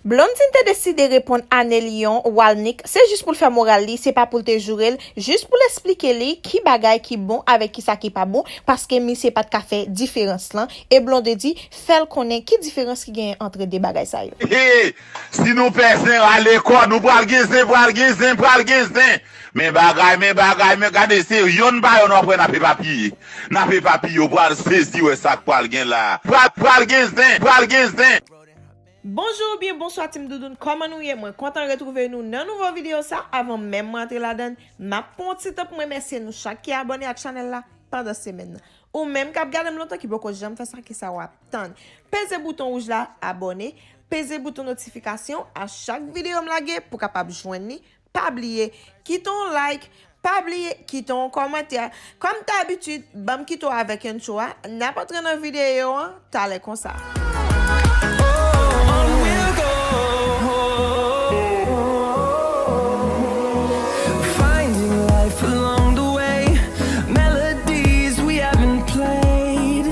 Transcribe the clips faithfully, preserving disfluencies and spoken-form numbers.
Blondedy te deside reponn Anelion Walnick, se jis pou l fè moral li, se pa pou l te joure l, jis pou l esplike li ki bagay ki bon avèk kisa ki pa bon, paske misye pa t ka fè diferans lan, e Blondedy fè l konnen ki diferans ki genyen ant de bagay sa yo. Hey, si nou pè zen, rale kò nou, pral gen zen, pral gen zen, pral gen zen. Men bagay, men bagay, men gade se yonn pa yonn w ap wè n ap epapiye. N ap epapiye, w pral sezi wè sa k pral gen la. Pral, pral gen zen, pral gen zen. Bonjou oubyen bonswa Team Doudoun, kòman nou ye? Mwen kontan retwouve nou nan nouvo videyo sa. Avan menm mwen antre ladann, m ap pran yon ti tan pou m remèsye nou chak ki abòne ak chanèl la pandan semèn nan. Ou menm k ap gade m lontan ki poko janm fè sa, kisa w ap tann? Peze bouton wouj la, abòne, peze bouton notifikasyon a chak videyo m lage pou w kapab jwenn li. Pa bliye, kite yon like, pa bliye, kite yon kòmantè. Kòm dabitid, ban m kite w avèk entwo a, n ap antre nan videyo an talè konsa. Finding life along the way, melodies we haven't played.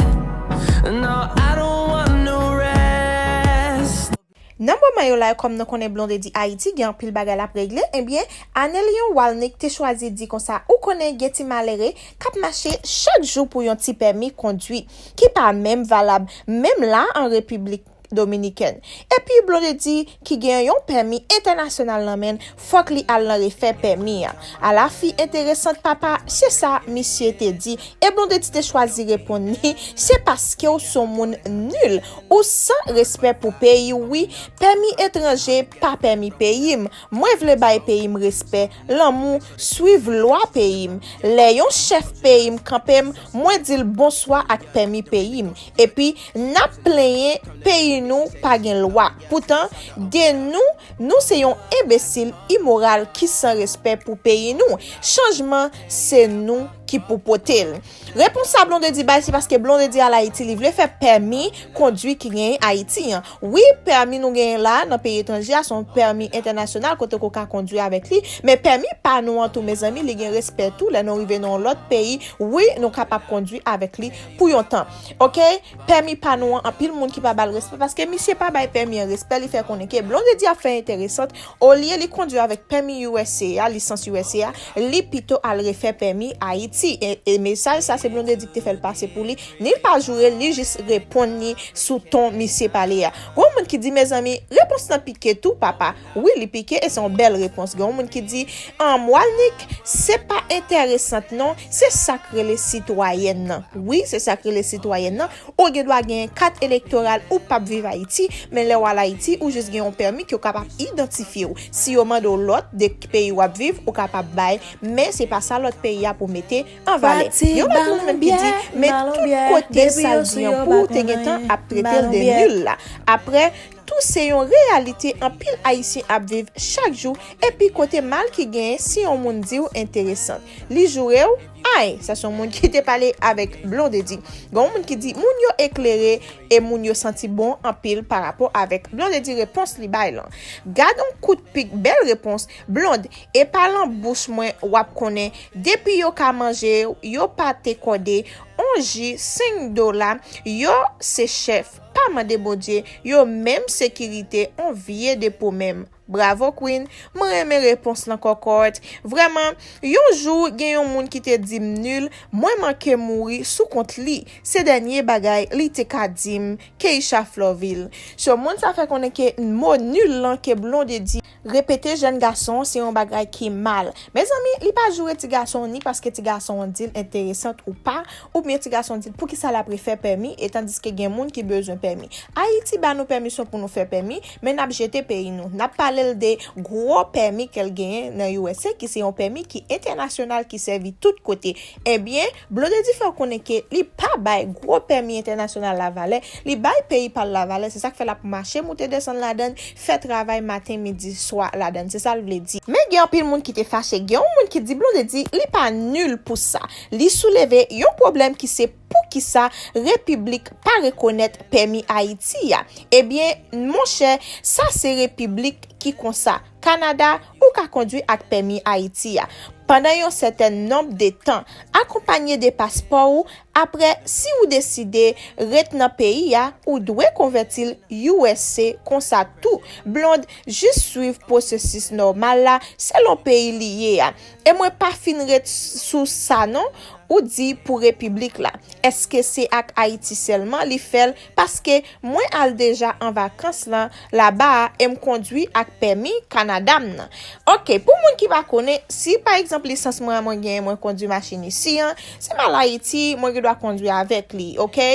No, I don't want no rest. Nan moman yo la, kòm nou konnen Blondedy Ayiti gen anpil bagay l ap regle, ebyen, Anelion Walnick te chwazi di konsa, ou konnen gen ti malere k ap mache chak jou pou yon ti pèmi kondwi, ki pa menm valab, menm la an Repiblik Dominikèn. Epi Blondedy ki gen yon pèmi entènasyonal nan men l, fòk li al nan refè pèmi an. Ala fi enteresant papa, se sa misye te di. E Blondedy te chwazi reponn li, se paske w se yon moun nil, ou san respè pou peyi w wi, pèmi etranje pa pèmi peyi m, mwen vle bay peyi m respè, lanmou, swiv lwa peyi m, lè yon chèf peyi m kanpe m, mwen di l bonswa ak pèmi peyi m, epi n ap plenyen peyi nou pa gen lwa, poutan de nou, nou se yon enbesil imoral ki san respè pou peyi nou, chanjman se nou ki pou pote l. Repons sa Blondedy bay se paske Blondedy al Ayiti li vle fè pèmi kondwi ki genyen Ayiti an. Wi, pèmi nou genyen la nan peyi etranje a se yon pèmi entènasyonal kote ke w ka kondwi avèk li, men pèmi pa nou an tou mezanmi li gen respè tou lè nou rive nan yon lòt peyi, wi nou kapab kondwi avèk li pou yon tan. Oke, pèmi pa nou an anpil moun ki pa ba l respè paske misye pa bay pèmi an respè, li fè konnen ke Blondedy ap fè enteresant. Olye li kondwi avèk pèmi U S A a, lisans U S A a, li pito al refè pèmi Ayiti. E, e mesaj sa se Blondedy ki te fè l pase pou li. Ni l pa joure l, li jis reponn li sou ton misye pale a. Gon moun ki di, mezanmi, repons lan pike tou, papa. Wi, li pike e se yon bèl repons. Gen yon moun ki di, an, Walnick, se pa enteresant non, se sa k rele sitwayèn nan. Wi, se sa k rele sitwayèn nan. Ou gen dwa genyen kat elektoral, ou p ap viv Ayiti, men lè w al Ayiti, ou jis gen yon pèmi ke yo kapab idantifye w. Si yo mande w lòt de ki peyi w ap viv, ou kapab bay, men se pa sa lòt peyi a pou mete an valè. Yon lòt moun menm ki di, men tout kote sa l di an pou ou te gentan ap trete l de nil la. Apre tou se yon reyalite anpil Ayisyen ap viv chak jou, epi kote mal ki genyen si yon moun di w enteresant, li joure w, Ay, sa se yon moun ki te pale avèk Blondedy. Gen yon moun ki di, moun yo eklere e moun yo santi bon anpil pa rapò avèk Blondedy repons li bay lan. Gad on kout pik bèl repons, Blonde, e pa lan bouch mwen w ap konnen, depi yo ka manje, yo pa te kòde, on ji senk dola, yo se chèf, pa mande Bondye, yo menm sekirite, on vye depo menm. Bravo Queen, mwen renmen repons lan kòkòt. Vrèman, yon jou gen yon moun ki te di m nil, mwen manke mouri sou kont li. Se dènye bagay li te ka di m, Keisha Florvil. So, moun sa fè konnen ke mo nil lan ke Blondedy repete jèn gason se yon bagay ki mal. Mezanmi, li pa joure ti gason ni paske ti gason an di l enteresant ou pa, oubyen ti gason di l poukisa l ap refè pèmi, e tandiske gen moun ki bezwen pèmi. Ayiti ba nou pèmisyon pou nou fè pèmi, men n ap jete peyi nou. N ap pale l de gwo pèmi ke l genyen nan U S A, ki se yon pèmi ki entènasyonal, ki sèvi tout kote. Ebyen, Blondedy fè w konnen ke li pa bay gwo pèmi entènasyonal la valè, li bay peyi pa l la valè, se sa k fè l ap mache moute desann ladan l, fè travay maten, midi, swa ladan l, se sa l vle di. Men gen anpil moun ki te fache, gen yon moun ki di Blondedy, li pa nil pou sa. Li souleve yon pwoblèm ki se poukisa repiblik pa rekonèt pèmi Ayiti a. Ebyen, monchè, sa se repiblik ki konsa. Kanada, ou ka kondwi ak pèmi Ayiti a. pandan yon sètèn nonb de tan, akonpanye de paspò ou. Apre, si ou deside ret nan peyi a, ou dwe konvèti l U S C konsa tou. Blonde jis swiv pwosesis nòmal la selon peyi li ye a. E mwen pa fin ret sou sa non, ou di pou repiblik la. Èske se ak Ayiti sèlman li fè l? Paske mwen al deja an vakans lan laba a e m kondwi ak pèmi Kanada m nan. Oke, pou moun ki pa konnen, si pa egzanp lisans mwen an mwen genyen, mwen kondwi machin isi an, si m al Ayiti, mwen gen dwa kondwi avèk li, oke?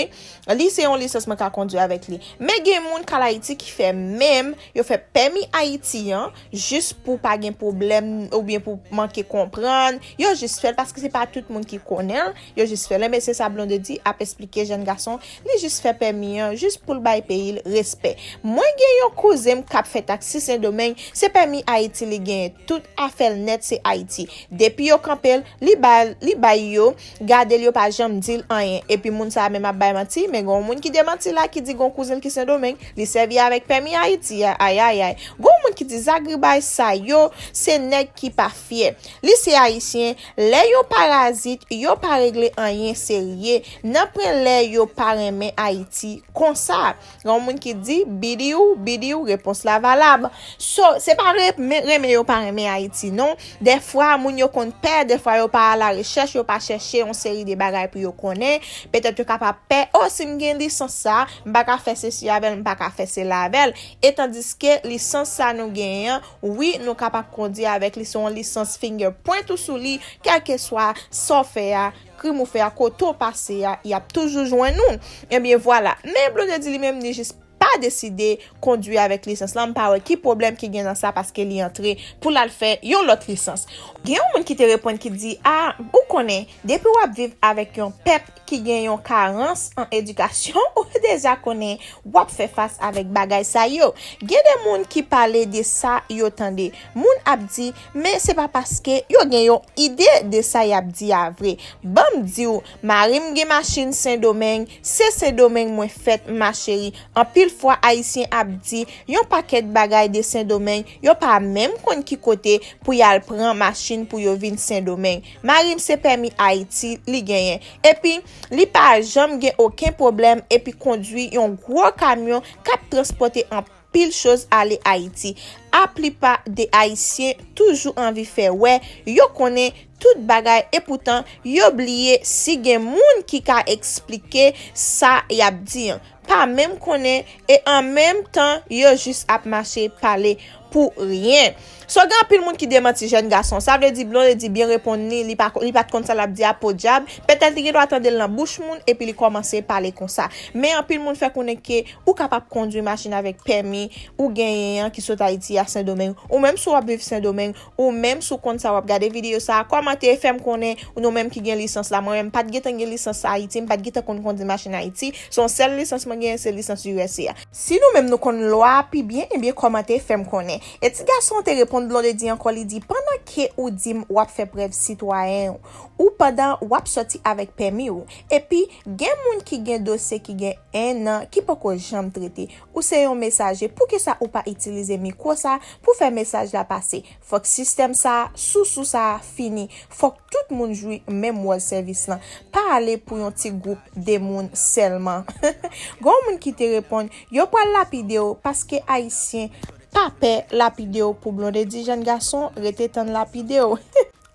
Li se yon lisans mwen ka kondwi avèk li. Men gen moun k al Ayiti ki fè menm, yo fè pèmi Ayiti an, jis pou pa gen pwoblèm oubyen pou manke konprann. Yo jis fè l paske se pa tout moun ki konnen l, yo jis fè l. Enben, se sa Blondedy ap esplike jèn gason, li jis fè pèmi an, jis pou l bay peyi l respè. Mwen gen yon kouzen m k ap fè taksi Sendomeng, se pèmi Ayiti li genyen, tout afè l nèt se Ayiti. Depi yo kanpe l, li ba, li bay yo, gade l, yo pa janm di l anyen. Epi moun sa a menm ap bay manti, men gen yon moun ki demanti la ki di gen yon kouzen l ki Sendomeng, li sèvi avèk pèmi Ayiti a, ayayay. Gen yon moun ki di zagribay sa yo, se nèg ki pa fyè. Li se ayisyen, lè yon parazit, yo pa regle anyen serye. Nanpwen lè yo pa renmen Ayiti konsa. Gen yon moun ki di, bidiw, bidiw, repons la valab. So, se pa renmen, renmen yo pa renmen Ayiti, non. Dèfwa, moun yo konn pè, dèfwa yo pa alarechèch, yo pa chèche yon seri de bagay pou yo konnen. Petèt yo kapab pè, o, si m gen lisans sa, m pa ka fè sesi avè l, m pa ka fè sela avè l. E tandiske lisans sa nou genyen an, wi, nou kapab kondwi avèk li, se yon lisans fingerprint ou sou li, kèlkeswa sa w fè a, krim ou fè a, kote w pase a, y ap toujou jwenn ou. Ebyen, vwala. Men Blondedy li menm, li jis pa deside kondwi avèk lisans lan, m pa wè ki pwoblèm ki gen nan sa paske li antre pou l al fè yon lòt lisans. Gen yon moun ki te reponn ki di, a, ou konnen, depi w ap viv avèk yon pèp ki gen yon karans an edikasyon, ou deja konnen w ap fè fas avèk bagay sa yo. Gen de moun ki pale de sa yo tande. Moun ap di, men se pa paske yo gen yon ide de sa y ap di a vre. Ban m di w, mari m gen machin Sendomeng, se Sendomeng mwen fèt, ma chérie. Anpil fwa, Ayisyen ap di yon pakèt bagay de Sendomeng, yo pa menm konn ki kote pou y al pran machin pou yo vin Sendomeng. Mari m se pèmi Ayiti li genyen. Epi, li pa janm gen okenn pwoblèm epi kondwi yon gwo kamyon k ap transpòte anpil choz ale Ayiti. Aplipa de Ayisyen toujou anvi fè wè yo konnen tout bagay, epoutan, yo bliye si gen moun ki ka eksplike sa y ap di an. Pa menm konnen, e an menm tan, yo jis ap mache pale pou ryen. So, gen anpil moun ki demanti jèn gason. Sa vle di Blondedy byen reponn li, li pa, li pa t konn sa l ap di a, podyab. Petèt li gen dwa tande l nan bouch moun, epi li kòmanse pale konsa. Men anpil moun fè konnen ke ou kapab kondwi machin avèk pèmi ou genyen an ki sot Ayiti a Sendomeng. Ou menm si w ap viv Sendomeng, ou menm si w konn sa w ap gade videyo sa a, kòmante, fè m konnen, nou menm ki gen lisans la. Mwen menm, m pa t gentan gen lisans Ayiti, m pa t gentan konn kondwi machin Ayiti. Se yon sèl lisans mwen genyen, se lisans U S A a. Si nou menm nou konn lwa a pi byen, ebyen kòmante, fè m konnen. E ti gason an te reponn Blondedy ankò, li di, pandan ke ou di m w ap fè prèv sitwayen ou, ou pandan w ap sòti avèk pèmi ou. Epi, gen moun ki gen dosye ki gen en an ki poko janm trete. Ou se yon mesaje, poukisa ou pa itilize mikwo sa pou fè mesaj la pase? Fòk sistèm sa, sousou sa fini. Fòk tout moun jwi menm wòl sèvis lan. Pa ale pou yon ti gwoup de moun sèlman. Gen yon moun ki te reponn, yo pral lapide w paske Ayisyen pa pè lapide w pou Blondedy jèn gason, rete tann lapide w.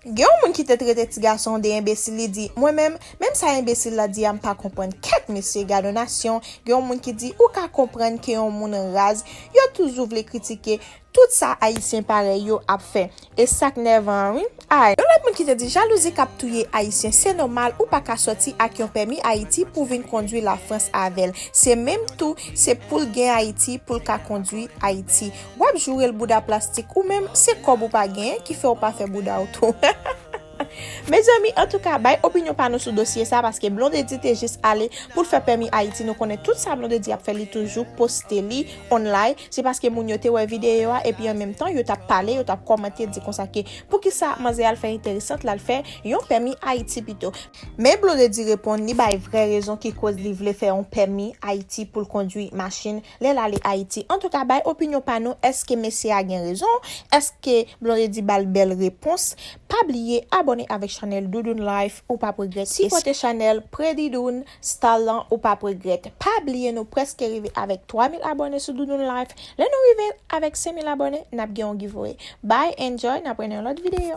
Gen yon moun ki te trete ti gason de enbesil, li di, mwen menm, menm sa enbesil la di a m pa konprann. Kèt mesye, gad yon nasyon. Gen yon moun ki di, ou ka konprann ke yon moun raz, yo toujou vle kritike tout sa Ayisyen parèy yo ap fè. E sa k nèvan an, wi. Ay. Yon lòt moun ki te di, jalouzi k ap touye Ayisyen, se nòmal, ou pa ka sòti ak yon pèmi Ayiti pou vin kondwi Lafrans avè l. Se menm tou, se pou l gen Ayiti, pou l ka kondwi Ayiti. W ap joure l bouda plastik ou menm, se kòb ou pa genyen ki fè w pa fè bouda w tou. Mezanmi, antouka, bay opinyon pa nou sou dosye sa, paske Blondedy te jis ale pou l fè pèmi Ayiti. Nou konnen tout sa Blondedy ap fè, li toujou poste li online. Se paske moun yo te wè videyo a, epi an menm tan, yo t ap pale, yo t ap kòmante, di konsa ke poukisa manzè a al fè enteresant, l al fè yon pèmi Ayiti pito. Men Blondedy reponn, li bay vrè rezon ki koz li vle fè yon pèmi Ayiti pou l kondwi machin lè l ale Ayiti. Antouka, bay opinyon pa nou, èske mesye a gen rezon? Èske Blondedy ba l bèl repons? Pa bliye abòne avèk chanèl Doudoune Life, ou p ap regrèt. Sipòte chanèl Pretty Doune Style lan, ou p ap regrèt. Pa bliye nou prèske rive avèk twa mil abòne sou Doudoune Life. Lè nou rive avèk senk mil abòne, n ap gen yon giveaway. Bye, enjoy, n ap wè nan yon lòt videyo.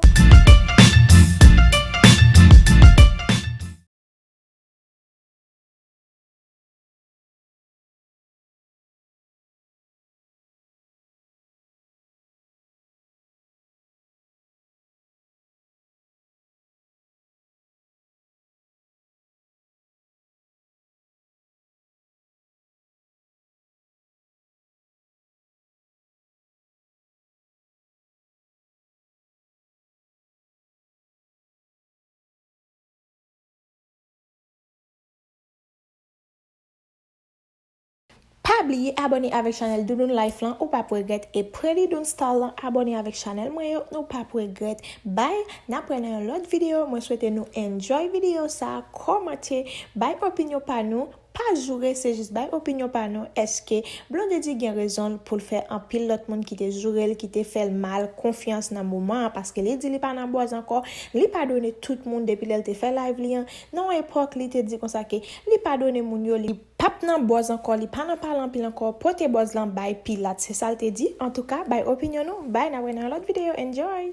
Pa bliye abòne avèk chanèl Doudoune Life lan, ou p ap regrèt. E Pretty Doune Style lan, abòne avèk chanèl mwen yo, nou p ap regrèt. Bye, n ap wè nan yon lòt videyo. Mwen swete nou enjoy videyo sa, kòmante, bay opinyon pa nou. Pa joure, se jis bay opinyon pa nou. Èske Blondedy gen rezon l pou l fè anpil lòt moun ki te joure l, ki te fè l mal konfyans nan moman an? Paske li di li pa nan buzz ankò. Li padone tout moun depi lè l te fè live li an. Nan yon epòk, li te di konsa ke li padone moun yo, li p ap nan buzz ankò, li pa nan pale anpil ankò. Pote buzz lan bay Pilat, se sa l te di. Antouka, bay opinyon nou, bye, n a wè nan yon lòt videyo. Enjoy!